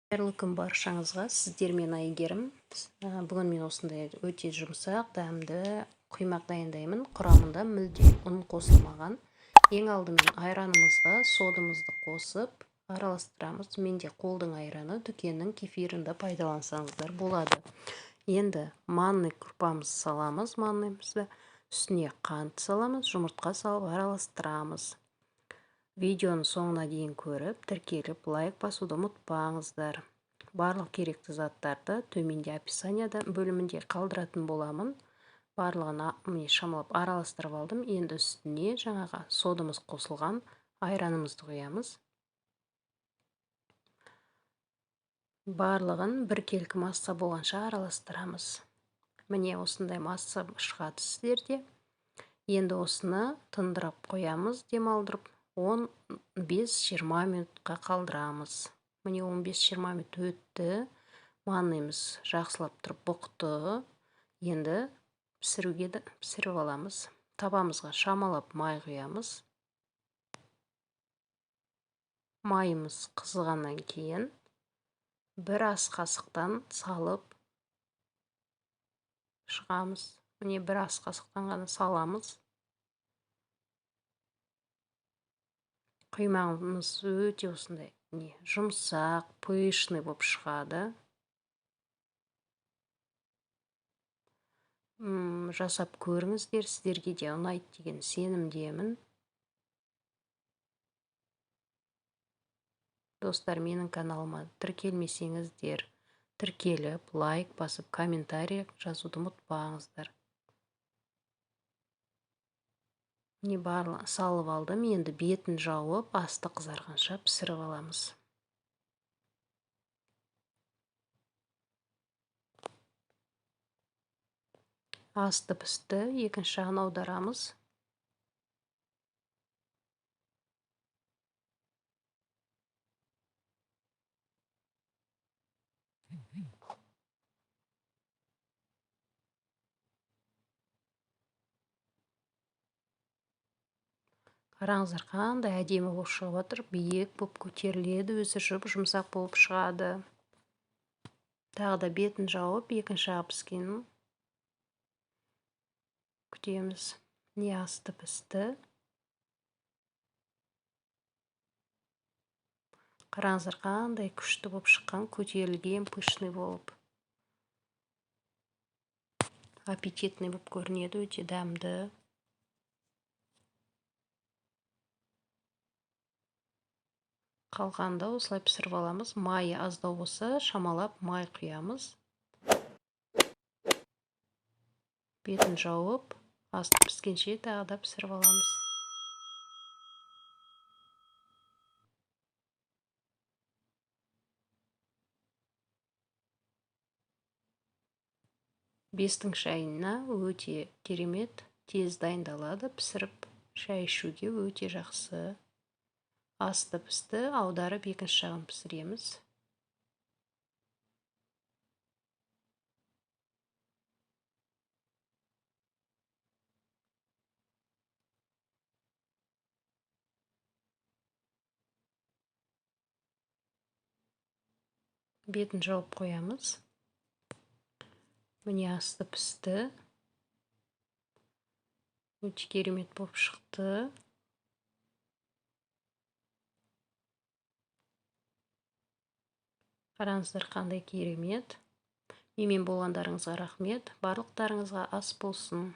Қайырлы күн баршаңызға, сіздермен Айгерім. Бүгін мен осындай өте жұмсақ, дәмді құймақ дайындаймын. Құрамында мүлде ұн қосылмаған. Ең алдымен айранымызға содымызды қосып араластырамыз. Менде қолдың айраны, дүкеннің кефирін де пайдалансаңыздар болады. Енді манный крупамызды саламыз, манныйымызды үстіне қант саламыз, жұмыртқа салып араластырамыз. Видеоның соңына дейін көріп, тіркеліп, лайк басуды ұмытпаңыздар. Барлық керекті заттарды төменде описанияда бөлімінде қалдыратын боламын. Барлығын міне шамалап араластырып алдым. Енді үстіне жаңағы содымыз қосылған айранымызды құямыз. Барлығын біркелкі масса болғанша араластырамыз. Міне осындай масса шығады сіздерде. Енді осыны тындырып қоямыз, демалдырып 15-20 минутқа қалдырамыз. Міне 15-20 минут өтті. Манныйымыз жақсылап тұрып бұқты. Енді пісіріп аламыз. Табамызға шамалап май құямыз. Майымыз қызғаннан кейін бір ас қасықтан салып шығамыз. Міне бір ас қасықтан ғана саламыз. Құймағымыз өте осындай не жұмсақ, пышный болып шығады. Жасап көріңіздер, сіздерге де ұнайды деген сенімдемін. Достар, менің каналыма тіркелмесеңіздер, тіркеліп, лайк басып, комментарий жазуды ұмытпаңыздар. Міне барлығын салып алдым. Енді бетін жауып, асты қызарғанша пісіріп аламыз. Асты пісті, екінші жағын аударамыз. Қараңыздар, қандай әдемі болып шығып жатыр, биік болып көтеріледі, өзі жұп-жұмсақ болып шығады. Тағы да бетін жауып, екінші жағы піскенін күтеміз. Не асты пісті. Қараңыздар, қандай күшті болып шыққан, көтерілген, пышный болып. Аппетитный болып көрінеді, өте дәмді. Қалғанда осылай пісіріп аламыз. Майы аздау болса, шамалап май құямыз. Бетін жауып, асты піскенше тағы да пісіріп аламыз. Бестің шайына өте керемет, тез дайындалады, пісіріп шай ішуге өте жақсы. Асты пісті, аударып екінші жағын пісіреміз. Бетін жауып қоямыз. Міне асты пісті. Өте керемет болып шықты. Қараңыздар, қандай керемет. Менімен болғандарыңызға рахмет. Барлықтарыңызға ас болсын.